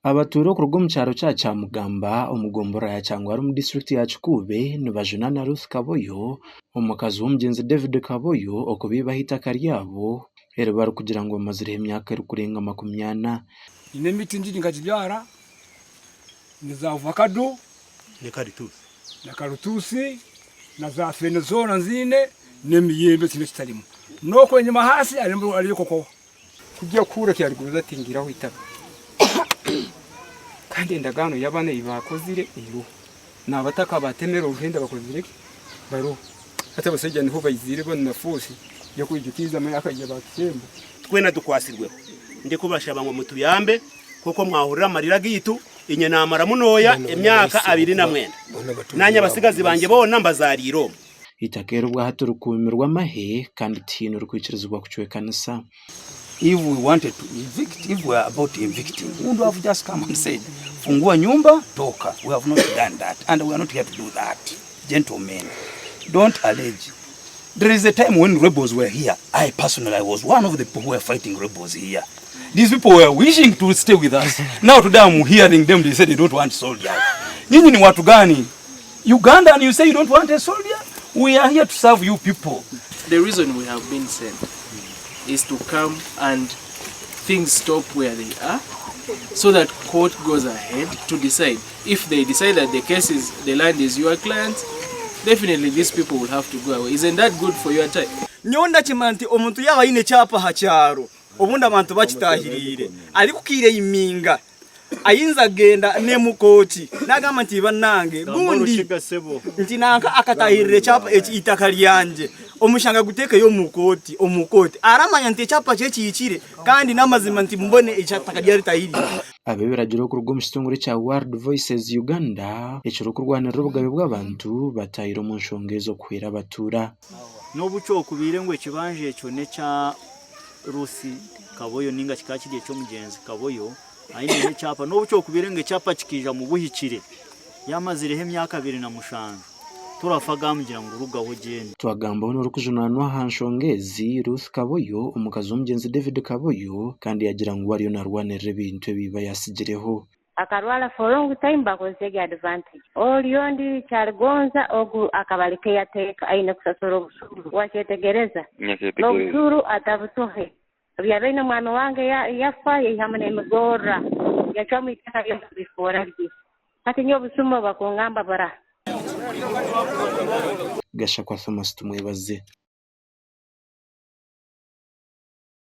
Abatuura okuruga omu kyaro kya Kyamugamba omu gomborora ya Kyangwali omu disiturikiti ya Kikuube nibajunaana Ruth Kaboyo, omukazi w'omugyenzi David Kaboyo okubaibaho eitaka ryabo eri barikugira ngu bamazireho emyaka erikurenga 40. Nyine emiti endiijo nkagibyara ni za ovakado na karutuusi na za feene zoona nziine n'emiyembe tihaine ekitarimu. N'okwo enyima ahansi hariyo kokowa. Kujya kuhurra kyariguruza ati ngiraho itaka kandi endagaano y'abaana ei baakozire eriho. N'abataka abatemere oruhenda bakozire ki? Bariho. Hati abasaija niho baiziire banu na force y'okwija kwizamu akaija baatusemba. Twena tukwasirweho. Ndikubashaba ngu mutuyambe nk'oku mwahurira amarira gaitu. Inye naamara munooya emyaka 29, naanye abatsigazi bangye boona mbazaariire omu. Eitaka eri obwahati rikuumirwe amahe kandi tihaine orikwikirizibwa kucwekanisa. If we wanted to evict, if we are about evicting, we would have just come and said, fungua nyumba, toka. We have not done that and we are not here to do that. Gentlemen, don't allege. There is a time when rebels were here. I personally, I was one of the people who were fighting rebels here. These people were wishing to stay with us. Now today I'm hearing them, they say they don't want soldiers. Nyinyi ni watu gani? Uganda and you say you don't want a soldier? We are here to serve you people. The reason we have been sent is to come and things stop where they are so that court goes ahead to decide. If they decide that the case is, the land is your client's, definitely these people will have to go away. Isn't that good for your time? Nyowe ndakimanya nti omuntu yaaba aine ekyapa aha kyaro obundi abantu bakitahiriire arikukireyiminga ayinza kugenda n'emu kooti nagamba nti banange gundi nti nanka akatahirira ekyapa eki eitaka ryangye omushanga guteekeyo omu kooti omu kooti aramanya nti ekyapa kye kihikire kandi n'amazima nti mbone eitaka ryaritahirire. Ab'ebiragiro okuruga omu kitongore kya World Voices Uganda ekirikurwanirira obugabe bw'abantu bataahire omu nshonga ezo kuhwera abatuura. N'obu kyokubaire ngu ekibanja ekyo n'ekya Ruth Kaboyo ninga kikaba kiri eky'omugyenzi Kaboyo, aineho ekyapa n'obu kyokubaire ngu ekyapa kikaija mu buhikire yamazireho emyaka 27 turafa gaamugira ngu rugaho ogyende. Twagambaho n'orikujunaanwa aha nshonga ezi, Ruth Kaboyo, omukazi w'omugyenzi David Kaboyo kandi yaagira ngu we ariyo naarwanirira ebintu ebi iba yaatsigireho. Akarwara for long time bakozesa egyo advantage. Ori ondi kyarigonza ogu akaba ari caretaker aine kusasura obushuru wakyetegereza nobushuru atabutuhe obu yabaire omwami wange yafa yaihamu nemigorra yacwamu itaka ryona kurifuura rye hati nyowe obusuma bakungamba bura. Gashakwa Thomas Tumwebaze.